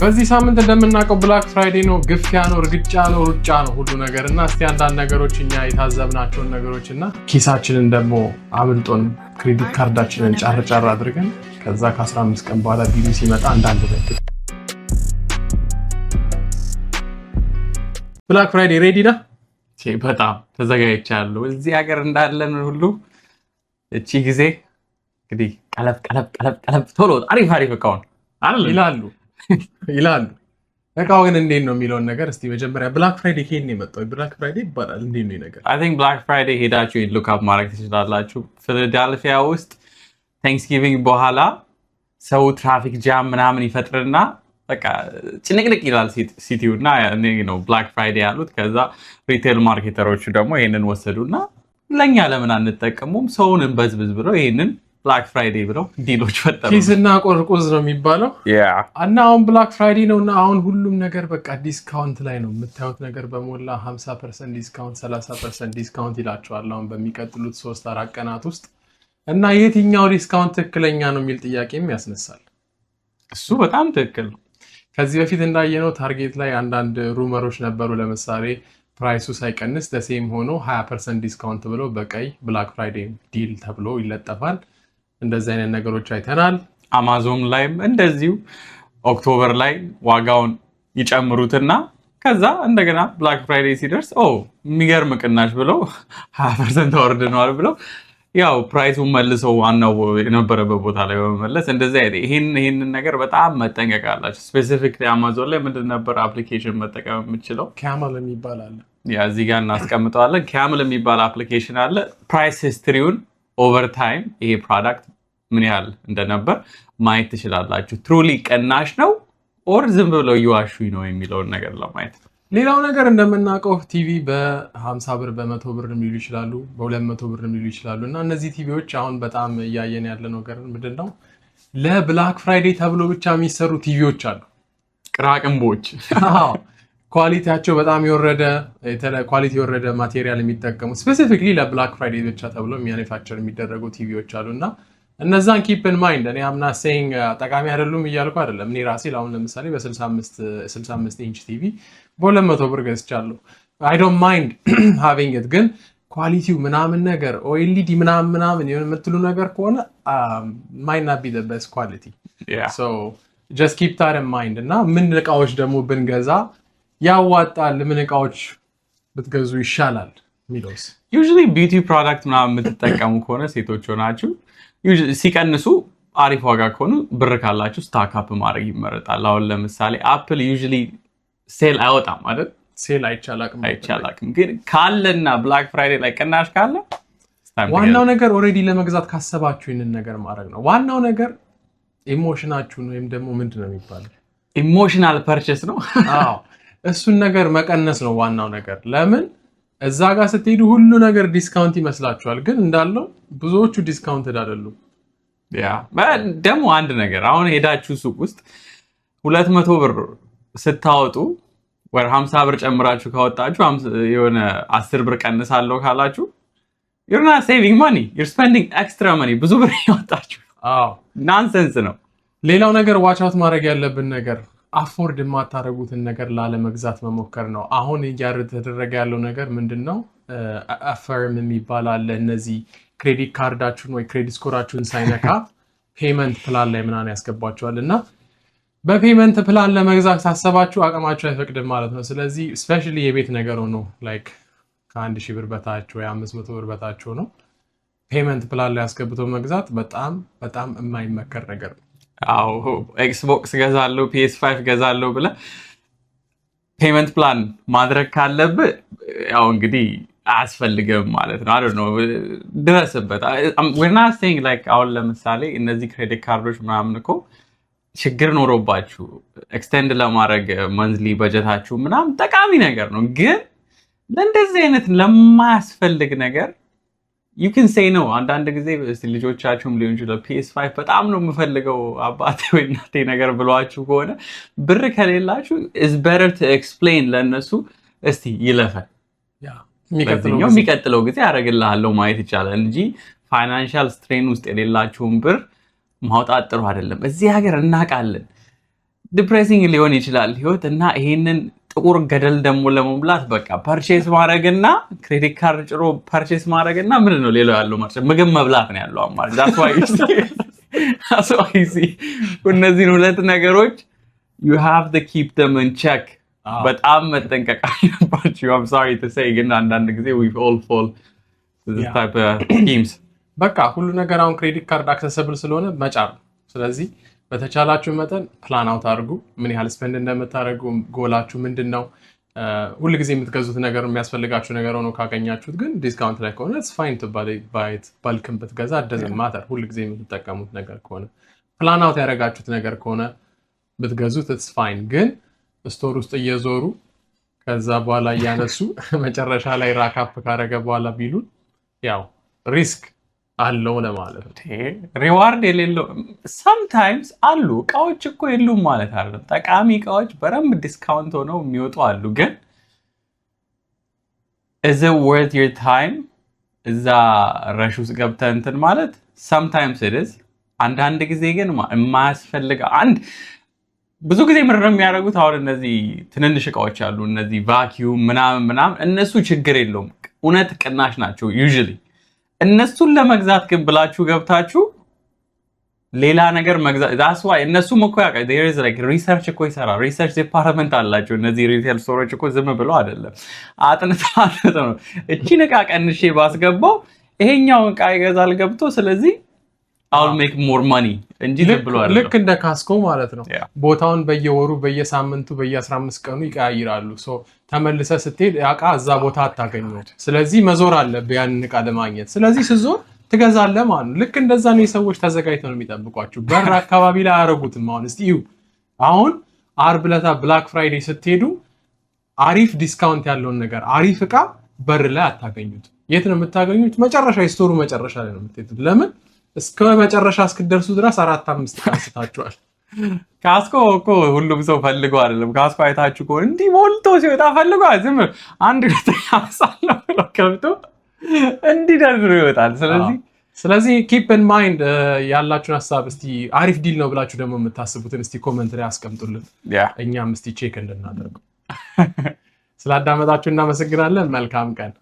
በዚህ ሳምንት እንደምናውቀው Black Friday ነው። ግፊያ ነው፣ እርግጫ ነው፣ ሩጫ ነው ሁሉ ነገር። እና እስቲ አንዳንድ ነገሮች፣ እኛ የታዘብናቸውን ነገሮች እና ኪሳችንን ደግሞ አምልጦን credit card ኣችንን ጫር ጫር አድርገን ከዛ ከ15 ቀን በኋላ bill ኡ ሲመጣ አንዳንድ በድል። Black Friday ready ነህ? በጣም ተዘጋጅቻለሁ። እዚህ ሀገር እንዳለን ሁሉ እቺ ጊዜ እንግዲህ ቀለብ ቀለብ ቀለብ ቀለብ፣ ቶሎ አሪፍ አሪፍ እቃውን አይደል? ይላሉ። እቃው ግን እንዴት ነው የሚለውን ነገር እስቲ መጀመሪያ Black Friday ከየት ነው የመጣው? Black Friday ይባላል፣ እንዴት ነው ነገር? I think Black Friday ሄዳችሁ look up ማድረግ ትችላላችሁ። ፊላዳልፊያ ውስጥ Thanksgiving በኋላ ሰው traffic jam ምናምን ይፈጥርና በቃ ጭንቅንቅ ይላል city ው እና ነው Black Friday ያሉት። ከዛ retail marketer ኦቹ ደግሞ ይሄንን ወሰዱና ለእኛ ለምን አንጠቀሙም፣ ሰውን እንበዝብዝ ብለው ይሄንን Black Friday ብለው deal ኦች ፈጠሩ። ኪስና ቆርቁዝ ነው የሚባለው። እና አሁን Black Friday ነው እና አሁን ሁሉም ነገር በቃ discount ላይ ነው የምታዩት ነገር በሞላ 50% discount፣ 30% discount ይላቸዋል አሁን በሚቀጥሉት 3-4 ቀናት ውስጥ። እና የትኛው discount ትክክለኛ ነው የሚል ጥያቄም ያስነሳል። እሱ በጣም ትክክል ነው። ከዚህ በፊት እንዳየነው Target ላይ አንዳንድ rumor ኦች ነበሩ። ለምሳሌ price ኡ ሳይቀንስ the same ሆኖ 20% discount ብሎ በቀይ Black Friday deal ተብሎ ይለጠፋል። እንደዚህ አይነት ነገሮች አይተናል። አማዞን ላይም እንደዚሁ October ላይ ዋጋውን ይጨምሩትና ከዛ እንደገና Black Friday ሲደርስ ኦ የሚገርም ቅናሽ ብለው 20% አወርድነዋል ብለው ያው price ኡን መልሰው ዋናው የነበረበት ቦታ ላይ በመመለስ እንደዚህ አይነት ይሄንን ነገር በጣም መጠንቀቅ አላቸው። Specifically አማዞን ላይ ምንድን ነበር application መጠቀም የምችለው? Camel የሚባል አለ። Yeah፣ እዚህ ጋር እናስቀምጠዋለን። Camel የሚባል application አለ። Price history ውን over time ይሄ product ምን ያህል እንደነበር ማየት ትችላላችሁ። Truly ቅናሽ ነው or ዝም ብለው እየዋሹኝ ነው የሚለውን ነገር ለማየት። ሌላው ነገር እንደምናውቀው ቲቪ በ50 ብር፣ በ100 ብር ሊሉ ይችላሉ፣ በ200 ብር ሊሉ ይችላሉ። እና እነዚህ ቲቪዎች አሁን በጣም እያየን ያለ ነገር ምንድን ነው? ለ Black Friday ተብሎ ብቻ የሚሰሩ ቲቪዎች አሉ። ቅራቅንቦች። አዎ፣ quality ያቸው በጣም የወረደ፣ quality የወረደ material የሚጠቀሙ፣ specifically ለ Black Friday ብቻ ተብሎ manufacture የሚደረጉ ቲቪዎች አሉ። እና እነዛን keep in mind። እኔ I'm not saying ጠቃሚ አይደሉም እያልኩ አይደለም። እኔ ራሴ አሁን ለምሳሌ በ65 ኢንች ቲቪ በ200 ብር ገዝቻለሁ። I don't mind having it፣ ግን quality ው ምናምን ነገር OLED ምናምን ምናምን የሆነ የምትሉ ነገር ከሆነ might not be best quality, just keep that in mind። እና ምን እቃዎች ደግሞ ብንገዛ ያዋጣል፣ ምን እቃዎች ብትገዙ ይሻላል የሚለውስ? Usually beauty product ምናምን የምትጠቀሙ ከሆነ፣ ሴቶች ሆናችሁ ሲቀንሱ አሪፍ ዋጋ ከሆኑ ብር ካላችሁ stock up ማድረግ ይመረጣል። አሁን ለምሳሌ Apple usually sale አይወጣም አይደል? Sale አይቻላቅም። አይቻላቅም፣ ግን ካለና Black Friday ላይ ቅናሽ ካለ ዋናው ነገር already ለመግዛት ካሰባችሁ ይህንን ነገር ማድረግ ነው። ዋናው ነገር emotion ኣችሁን ወይም ደግሞ ምንድን ነው የሚባለው? Emotional purchase ነው። አዎ፣ እሱን ነገር መቀነስ ነው ዋናው ነገር። ለምን እዛ ጋር ስትሄዱ ሁሉ ነገር discount ይመስላችኋል፣ ግን እንዳለው ብዙዎቹ discounted አይደሉም። Yeah፣ ደግሞ አንድ ነገር፣ አሁን ሄዳችሁ ሱቅ ውስጥ 200 ብር ስታወጡ ወይ 50 ብር ጨምራችሁ ካወጣችሁ የሆነ 10 ብር ቀንሳለሁ ካላችሁ you're not saving money, you're spending extra money። ብዙ ብር ያወጣችሁ nonsense ነው። ሌላው ነገር watch out ማድረግ ያለብን ነገር afford የማታደርጉትን ነገር ላለመግዛት መሞከር ነው። አሁን እያደረገ ያለው ነገር ምንድን ነው? Affirm የሚባል አለ። እነዚህ credit card ኣችሁን ወይ credit score ኣችሁን ሳይነካ payment plan ላይ ምናምን ያስገባችኋል። እና በ payment plan ለመግዛት ካሰባችሁ አቅማችሁ አይፈቅድም ማለት ነው። ስለዚህ especially የቤት ነገር ሆኖ like ከ1000 ብር በታች ወይ 500 ብር በታች ሆኖ payment plan ላይ አስገብቶ መግዛት በጣም በጣም የማይመከር ነገር ነው። አዎ፣ Xbox ገዛለሁ፣ PS5 ገዛለሁ ብለህ payment plan ማድረግ ካለብህ ያው እንግዲህ አያስፈልግም ማለት ነው። I know ድረስበት። We're not saying like አሁን ለምሳሌ እነዚህ credit card ኦች ምናምን እኮ ችግር ኖሮባችሁ extend ለማድረግ monthly በጀታችሁ ምናምን ጠቃሚ ነገር ነው። ግን ለእንደዚህ አይነት ለማያስፈልግ ነገር you can say no። አንዳንድ ጊዜ እስቲ ልጆቻችሁም ሊሆን ይችላል፣ PS5 በጣም ነው የምፈልገው አባቴ ወይ እናቴ ነገር ብሏችሁ ከሆነ ብር ከሌላችሁ it's better to explain ለእነሱ፣ እስቲ ይለፈን የሚቀጥለው በዚህኛው ጊዜ። የሚቀጥለው ጊዜ ያደርግልሃለሁ ማየት ይቻላል እንጂ financial strain ውስጥ የሌላችሁን ብር ማውጣት ጥሩ አይደለም። እዚህ ሀገር እናውቃለን። Depressing ሊሆን ይችላል ህይወት። እና ይሄንን ጥቁር ገደል ደግሞ ለመሙላት በቃ purchase ማድረግና credit card ጭሮ purchase ማድረግና ምንድን ነው ሌላው ያለው ምርጫ? ምግብ መብላት ነው ያለው አማራጭ። That's why you see እነዚህን ሁለት ነገሮች you have to keep them in check። በጣም መጠንቀቅ አለባችሁ። I'm sorry to say፣ ግን አንዳንድ ጊዜ we all fall to this type of schemes። በቃ ሁሉ ነገር አሁን credit card accessible ስለሆነ መጫር ነው። ስለዚህ በተቻላችሁ መጠን plan out አድርጉ። ምን ያህል spend እንደምታደርጉ፣ ጎላችሁ ምንድን ነው? ሁል ጊዜ የምትገዙት ነገር የሚያስፈልጋችሁ ነገር ሆኖ ካገኛችሁት ግን discount ላይ ከሆነ fine፣ bulk ን ብትገዛ doesn't matter። ሁል ጊዜ የምትጠቀሙት ነገር ከሆነ፣ plan out ያደረጋችሁት ነገር ከሆነ ብትገዙት it's fine። ግን store ውስጥ እየዞሩ ከዛ በኋላ እያነሱ መጨረሻ ላይ rack up ካረገ በኋላ ቢሉን ያው risk አለው ለማለት ነው። Reward የሌለው sometimes አሉ እቃዎች እኮ የሉም ማለት አይደለም። ጠቃሚ እቃዎች በደንብ discount ሆነው የሚወጡ አሉ። ግን is it worth your time እዛ rush ውስጥ ገብተህ እንትን ማለት? Sometimes it is። አንዳንድ ጊዜ ግን የማያስፈልግ አንድ ብዙ ጊዜ ምንድን ነው የሚያደርጉት? አሁን እነዚህ ትንንሽ እቃዎች አሉ፣ እነዚህ vacuum ምናምን ምናምን፣ እነሱ ችግር የለውም፣ እውነት ቅናሽ ናቸው usually። እነሱን ለመግዛት ግን ብላችሁ ገብታችሁ ሌላ ነገር መግዛት፣ that's why እነሱም እኮ ያውቃል። There is like research እኮ ይሰራል። Research department አላቸው እነዚህ retail store ኦች እኮ፣ ዝም ብለው አይደለም፣ አጥንተው አጥንተው ነው። እቺን እቃ ቀንሼ ባስገባው ይሄኛውን እቃ ይገዛል ገብቶ፣ ስለዚህ I'll make more money እንጂ ዝም ብሎ አይደለም። ልክ እንደ Costco ማለት ነው። ቦታውን በየወሩ፣ በየሳምንቱ፣ በየ15 ቀኑ ይቀያይራሉ። So ተመልሰህ ስትሄድ ያ እቃ እዛ ቦታ አታገኘውም። ስለዚህ መዞር አለብህ ያንን እቃ ለማግኘት። ስለዚህ ስትዞር ትገዛለህ ማለት ነው። ልክ እንደዛ ነው። የሰዎች ተዘጋጅተው ነው የሚጠብቋችሁ። በር አካባቢ ላይ አያረጉትም። አሁን እስቲ እዩ። አሁን አርብ ለታ Black Friday ስትሄዱ አሪፍ discount ያለውን ነገር፣ አሪፍ እቃ በር ላይ አታገኙት። የት ነው የምታገኙት? መጨረሻ፣ የ store ኡ መጨረሻ ላይ ነው የምትሄዱት። ለምን? እስከ መጨረሻ እስክትደርሱ ድረስ አራት አምስት እቃ አንስታችኋል። Costco እኮ ሁሉም ሰው ፈልጎ አይደለም። Costco አይታችሁ ከሆነ እንዲህ ሞልቶ ሲወጣ ፈልጎ ዝም አንድ ሁለት ብሎ ገብቶ እንዲህ ደርድሮ ይወጣል። ስለዚህ ስለዚህ keep in mind፣ ያላችሁን ሀሳብ እስቲ አሪፍ deal ነው ብላችሁ ደግሞ የምታስቡትን እስቲ comment ላይ አስቀምጡልን። እኛም እስቲ check እንድናደርገው። ስላዳመጣችሁ እናመሰግናለን። መልካም ቀን።